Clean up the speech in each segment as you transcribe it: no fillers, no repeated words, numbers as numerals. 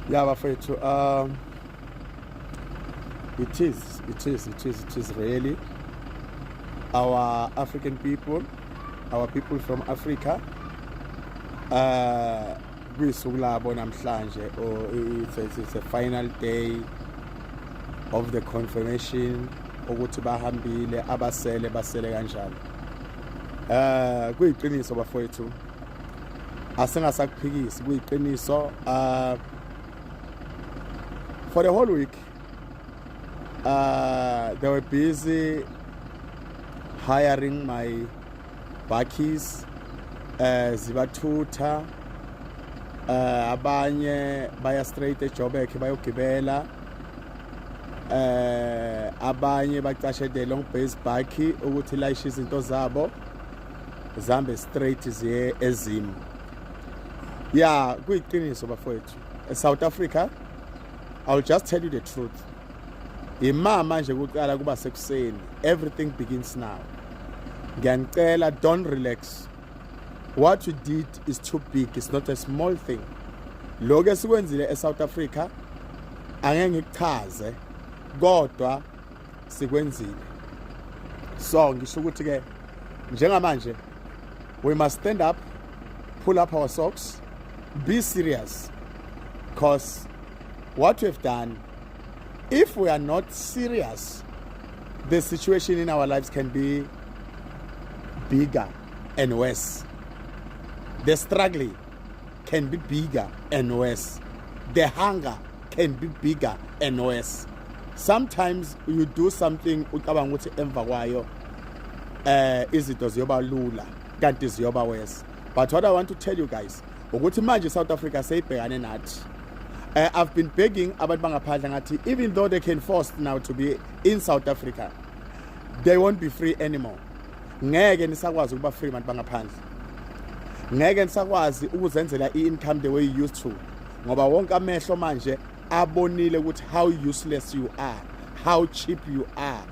Ya bafethu, it is really our African people, our people from Africa, kuyisuku labo namhlanje, or it's a final day of the confirmation ukuthi bahambile, abasele basele kanjalo. Kuyiqiniso bafowethu, asingasakuphikisi, kuyiqiniso. For the whole week they were busy hiring my bakkies, zibathutha, abanye baya straight eJoburg bayogibela, abanye bacashe the long base bakkie ukuthi layishe izinto zabo zihambe straight ziye eZim. Ya, kuyiqiniso bafowethu, eSouth Africa, I'll just tell you the truth, imama nje kuqala kuba sekuseni. Everything begins now. Ngiyanicela, don't relax. What we did is too big. It's not a small thing lokho esikwenzile eSouth Africa. Angeke ngikuchaze, kodwa sikwenzile. So ngisho ukuthi ke njengamanje we must stand up, pull up our socks, be serious, because what we have done, if we are not serious, the situation in our lives can be bigger and worse. The struggling can be bigger and worse. The hunger can be bigger and worse. Sometimes you do something ucabanga ukuthi emva kwayo izinto ziyoba lula, kanti ziyoba worse. But what I want to tell you guys ukuthi manje South Africa seyibhekane nathi. I've been begging abantu bangaphandle, ngathi even though they can force now to be in South Africa, they won't be free anymore. Ngeke nisakwazi ukuba free, bantu bangaphandle. Ngeke nisakwazi ukuzenzela i-income the way you used to, ngoba wonke amehlo manje abonile ukuthi how useless you are, how cheap you are.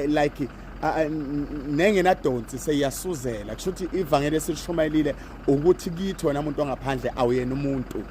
Like nengenadonsi seyiyasuzela. Kusho ukuthi ivangeli esilishumayelile ukuthi kithi wena umuntu ongaphandle awuyena umuntu.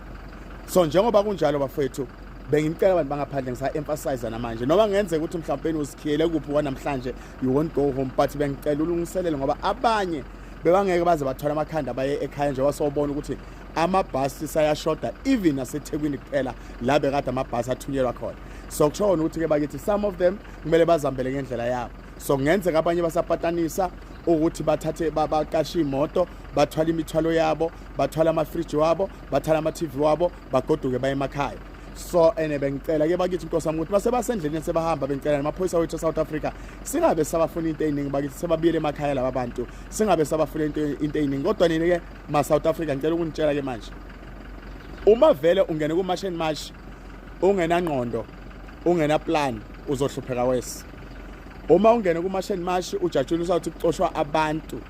So njengoba kunjalo bafethu, bengicela abantu bangaphandle, ngisa-emphasize namanje, noma ngenzeka ukuthi mhlawumbe uzikhiyele kuphi kwanamhlanje, you won't go home, but bengicela ulungiselele, ngoba abanye bebangeke baze bathwala amakhanda baye ekhaya, njengoba sowubona ukuthi amabhasi sayashoda even naseThekwini kuphela la bekade amabhasi athunyelwa khona. So kusho kona ukuthi-ke bakithi, some of them kumele bazihambele ngendlela yabo. So kungenzeka abanye basapatanisa ukuthi bathathe baqashe imoto, bathwale imithwalo yabo, bathwale amafriji wabo, bathwale ama-TV wabo, bagoduke baye emakhaya. So ene bengicela ke bakithi, inkosi yami, ukuthi mase basendleleni sebahamba, bengicela namaphoyisa wethu eSouth Africa singabe sabafuna into eziningi bakithi, sebabuyele emakhaya laba bantu, singabe sabafuna into eziningi. Kodwa nini ke ma South Africa, ngicela ukunitshela ke manje, uma vele ungene ku March and March ungenangqondo, ungena plan, uzohlupheka wesi. Uma ungene ku March and March ujatshuliswa ukuthi kuxoshwa abantu,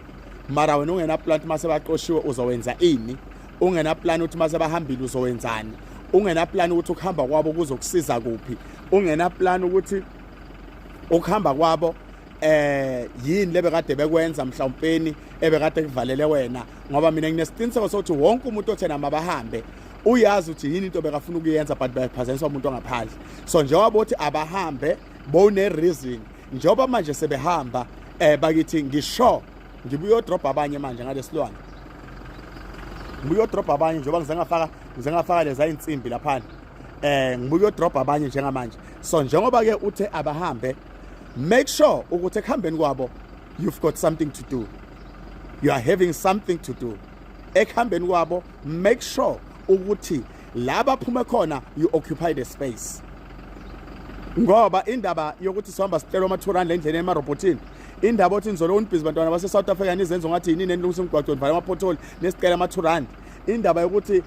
mara wena ungena plan mase baxoshiwe uzowenza ini, ungena plan ukuthi mase bahambile uzowenzani, ungena plan ukuthi ukuhamba kwabo kuzokusiza kuphi, ungena plan ukuthi ukuhamba kwabo yini lebekade bekwenza mhlawumpeni ebekade kuvalele wena. Ngoba mina nginesiqiniseko sokuthi wonke umuntu othe nama bahambe uyazi ukuthi yini into bekafuna ukuyenza, but bayaphazanyiswa umuntu ongaphandle. So njengoba uthi abahambe, bone reason. Njengoba manje sebehamba, bakithi, ngisho ngibuye odrobha abanye manje ngalesilwane, ngibuye odrobha abanye njengoba ngize ngafaka leza insimbi laphana, ngibuye odrobha abanye njengamanje. So njengoba ke uthe abahambe, make sure ukuthi ekuhambeni kwabo you've got something to do, you are having something to do. Ekuhambeni kwabo, make sure ukuthi la baphume khona you occupy the space, ngoba indaba yokuthi sihamba sicela ama-2 rand endleleni emarobhotini, indaba othi nizolo unibhizi bantwana base-South Africa, nizenza ngathi yini nenilungisa umgwaco, nivala ama-pothole, nesicela ama-2 rand, indaba yokuthi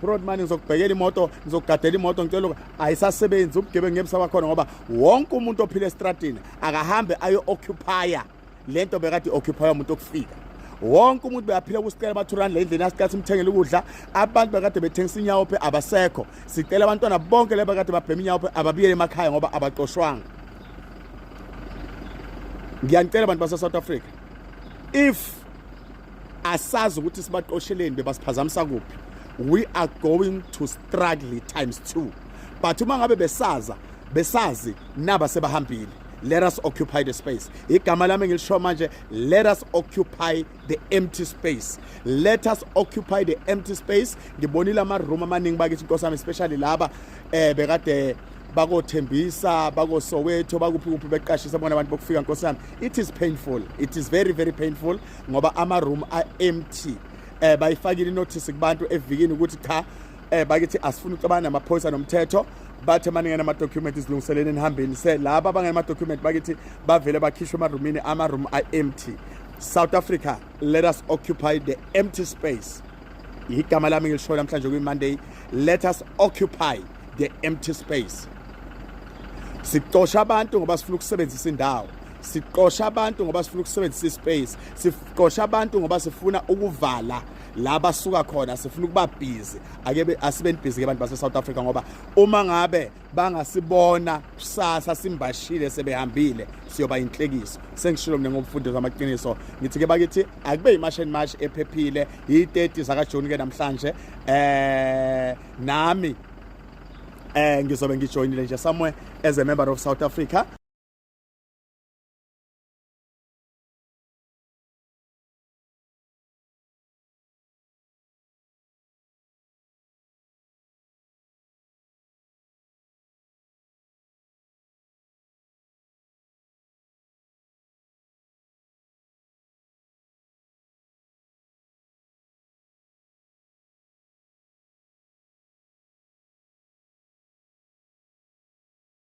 roadman, ngizokubhekela imoto, ngizokugadela imoto, ngicela, ayisasebenzi. Ubugebengu ngeke busabakhona, ngoba wonke umuntu ophila estratini akahambe ayo-occupya lento bekade i-occupy umuntu okufika. Wonke umuntu beyaphila kusicela ama-2 rand le endlini, asicela simthengele ukudla. Abantu bekade bethengisa inyawo abasekho. Sicela abantwana bonke laba bekade babhema inyawo ababuyele emakhaya, ngoba abaxoshwanga. Ngiyanicela abantu base-South Africa, if asazi ukuthi sibaqosheleni, bebasiphazamisa kuphi, We are going to struggle times two, but uma ngabe besaza besazi naba sebahambile, let us occupy the space. Igama lami ngilisho manje, let us occupy the empty space, let us occupy the empty space. Ngibonile ama room amaningi bakithi, inkosi yami, especially laba bekade bakothembisa, bakoSoweto, bakuphi kuphi, beqashisa bona abantu bokufika. Nkosi yami, it is painful, it is very very painful ngoba ama room are empty. Bayifakile inotice kubantu evikini ukuthi cha, bakithi, asifuni ukuxabana namaphoyisa nomthetho. Bathe maningi nama document, izilungiseleni nihambeni. Se laba abangena document bakithi bavele bakhishwe emarumini, ama room are empty. South Africa, let us occupy the empty space. Igama lami ngilisho namhlanje kuyi Monday, let us occupy the empty space. Sixosha abantu ngoba sifuna ukusebenzisa indawo, sixosha abantu ngoba sifuna ukusebenzisa ispace, sixosha abantu ngoba sifuna ukuvala la basuka khona, sifuna ukuba busy. Ake asibeni busy ke bantu base South Africa, ngoba uma ngabe bangasibona kusasa simbashile sebehambile, siyoba inhlekiso. Sengishilo mina ngomfundo zamaqiniso, ngithi ke bakithi akube yiMarch and March ephephile. Yi-30 zakaJuni ke namhlanje. Nami ngizobe ngijoyinile nje somewhere as a member of South Africa.